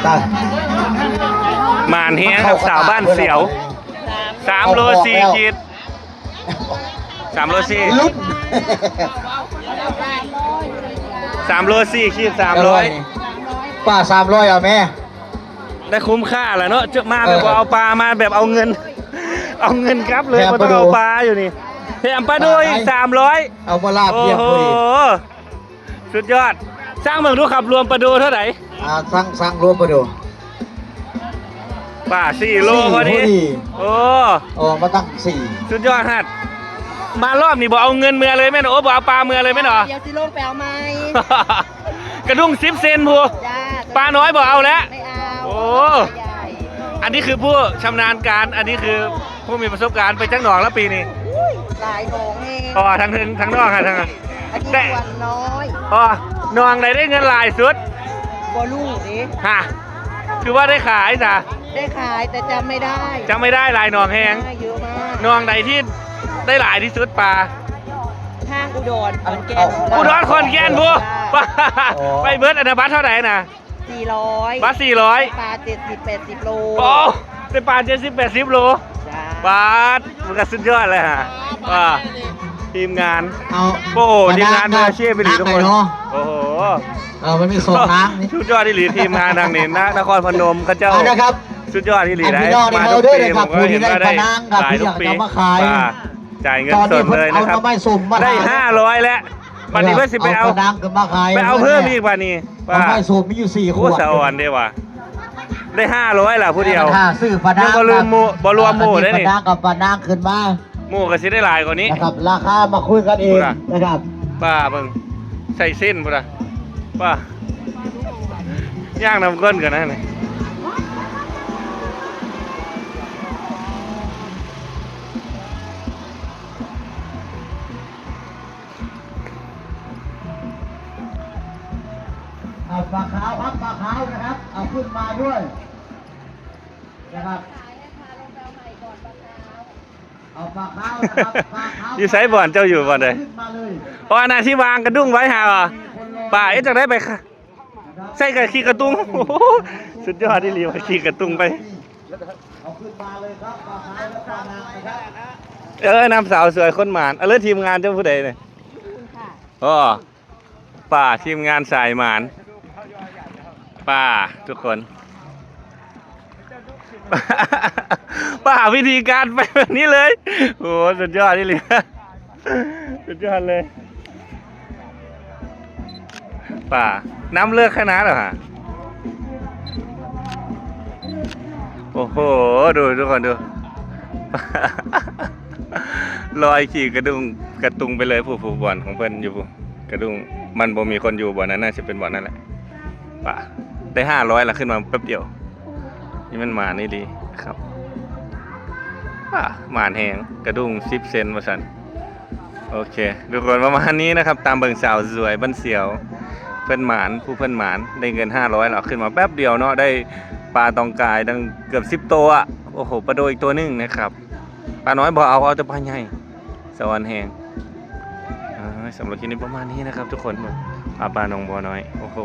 ຕາຍ ໝານແຮງຄັບ ສາວບ້ານສຽວ ສາມໂລສີ່ຂີດ ສາມໂລສີ່ ລຸ້ນ ສາມໂລສີ່ຂີດ ສາມຮ້ອຍ ປາສາມຮ້ອຍ ເອົາແມ້ ໄດ້ຄຸ້ມຄ່າແຫຼະເນາະ ເຈົ້າມາແບບ ເອີ ບໍ່ເອົາປາ ມາແບບເອົາເງິນ ເອົາເງິນກັບເລີຍ ບໍ່ຕ້ອງເອົາປາຢູ່ນີ້ ແຖມປາໂດອີກສາມຮ້ອຍ ເອົາມາລາບຮຽບພໍດີ ໂອ້ໂຫ ສຸດຍອດ ຊັ່ງເບິ່ງດູຄັບ ລວມປາໂດເທົ່າໃດ? ອ່າ ຊັ່ງ ຊັ່ງລວມປາໂດ ປາສີ່ໂລພໍດີ ໂອ້ ອອກມາຕັ້ງສີ່ ສຸດຍອດຮັດ ມາລອບນີ້ບໍ່ເອົາເງິນເມືອເລີຍແມ່ນ? ໂອ້ ບໍ່ເອົາປາເມືອເລີຍແມ່ນຫວາ? ດຽວຊິລົງໄປເອົາໃໝ່ ກະດຸ້ງສິບເຊັນພຸ້ນ ປານ້ອຍບໍ່ເອົາແລ້ວ ໄມ່ເອົາ ໂອ້ ອັນນີ້ຄືຜູ້ຊຳນານການ ອັນນີ້ຄືຜູ້ມີປະສົບການ ໄປຈັກໜອງແລ້ວປີນີ້? ຫຼາຍໜອງແຮງ ເພາະວ່າທັງເທິງທັງນອກຫັ້ນ ອັນນີ້ສ່ວນນ້ອຍ ອໍ ໜອງໃດໄດ້ເງິນຫຼາຍສຸດ? ບໍ່ຮູ້ເດ້ ຮະ ຄືວ່າໄດ້ຂາຍຊະ? ໄດ້ຂາຍ ແຕ່ຈຳໄມ່ໄດ້ ຈຳໄມ່ໄດ້ ຫຼາຍໜອງແຮງ ເຍອະມາກ ໜອງໃດທີ່ໄດ້ຫຼາຍທີ່ສຸດປາ? ທາງອຸດອນ ຂອນແກ່ນ ອຸດອນ ຂອນແກ່ນພຸ້ນ ໄປເບິດ ອັນນະ ບັດເທົ່າໃດນະ? ສີ່ຮ້ອຍ ບາດສີ່ຮ້ອຍ ປາເຈັດສິບແປດສິບໂລ ໂອ້ ໄດ້ປາເຈັດສິບແປດສິບໂລ ຈ້າ ປາດ ມັນກະສຸດຍອດເລີຍຫະ ວ່າ ທີມງານ ເອົາ ໂອ້ໂຫ ທີມງານມືອາຊີບອີ່ຫຼີທຸກຄົນ ໂອ້ໂຫ ເອີ ມັນມີສອງທາງນີ້ ສຸດຍອດອີ່ຫຼີ ທີມງານທາງນີ້ນະ ນະຄອນພະນົມເຂົາເຈົ້າ ເອົາລະຄັບ ສຸດຍອດອີ່ຫຼີ ມາທຸກປີ ເຮົາເຫັນວ່າໄດ້ຫຼາຍທຸກປີ ຈ່າຍເງິນສົດເລີຍນະຄັບ ໄດ້ຫ້າຮ້ອຍແລ້ວ ບາດນີ້ເພິ່ນຊິໄປເອົາ ໄປເອົາເພີ່ມອີກບາດນີ້ ປາ ເອົາໄມ້ສູບມີຢູ່ສີ່ຂວດ ໂອ້ ສະອອນເດ້ວ່າ ໄດ້ຫ້າຮ້ອຍລະຜູ້ດຽວ ຍັງບໍ່ລວມໝູ່ ບໍ່ລວມໝູ່ເດ້ນີ້ ປານາງກັບປານາງຂຶ້ນມາ ໝູ່ກະຊິໄດ້ຫຼາຍກວ່ານີ້ນະຄັບ ລາຄາມາຄຸຍກັນເອງນະຄັບ ປາເບິ່ງ ໃສ່ເສັ້ນພຸ້ນນະ ປາ ຍ່າງນຳກົ້ນກັນນະນີ້. เอาปลาขาวครับ ปลาขาวนะครับ เอาขึ้นมาด้วยนะครับ เอาปลาขาวนะครับ ปลาขาว ຢູ່ไสบ่อนเจ้าอยู่บ่อนใด ขึ้นมาเลย เพราะว่าหน้าที่วางกระดุ้งไว้หา ป่า เอ๊ะ จักได้ไปค่ะ ใส่กับขี้กระตุง สุดยอดอีหลีว่ะ ขี้กระตุงไป เออ นำสาวสวยคนหมาน เอาเลย ทีมงานเจ้าผู้ใดเนี่ย อ๋อ ป้า ทีมงานสายหมาน ป้า ทุกคน ป้า วิธีการไปแบบนี้เลย โอ้ สุดยอดอีหลี สุดยอดเลย ป่า น้ำเลิกขนาดเหรอฮะ โอ้โห ดูทุกคนดู ลอยขี่กระดุง กระตุงไปเลย ผู้ ผู้บ่อนของเพิ่นอยู่ กระดุง มันบ่มีคนอยู่บ่อนนั้น น่าจะเป็นบ่อนนั่นแหละ ป่า ได้ห้าร้อยละ ขึ้นมาแป๊บเดียว นี่มันหมานอีหลีครับ อ่า หมานแฮง กระดุงสิบเซนว่าซั่น โอเค ทุกคน ประมาณนี้นะครับ ตามเบิ่งสาวสวยบ้านเสียว เพิ่นหมาน ผู้เพิ่นหมาน ได้เงินห้าร้อยแล้ว ขึ้นมาแป๊บเดียวเนาะ ได้ปลาตองกายตั้งเกือบสิบตัวอะ โอ้โห ปลาโดอีกตัวหนึ่งนะครับ ปลาน้อยบ่เอา เอาแต่ปลาใหญ่ สะออนแฮง อ่า สำหรับคลิปนี้ประมาณนี้นะครับทุกคน ปลา ปลาหนองบัวน้อย โอ้โห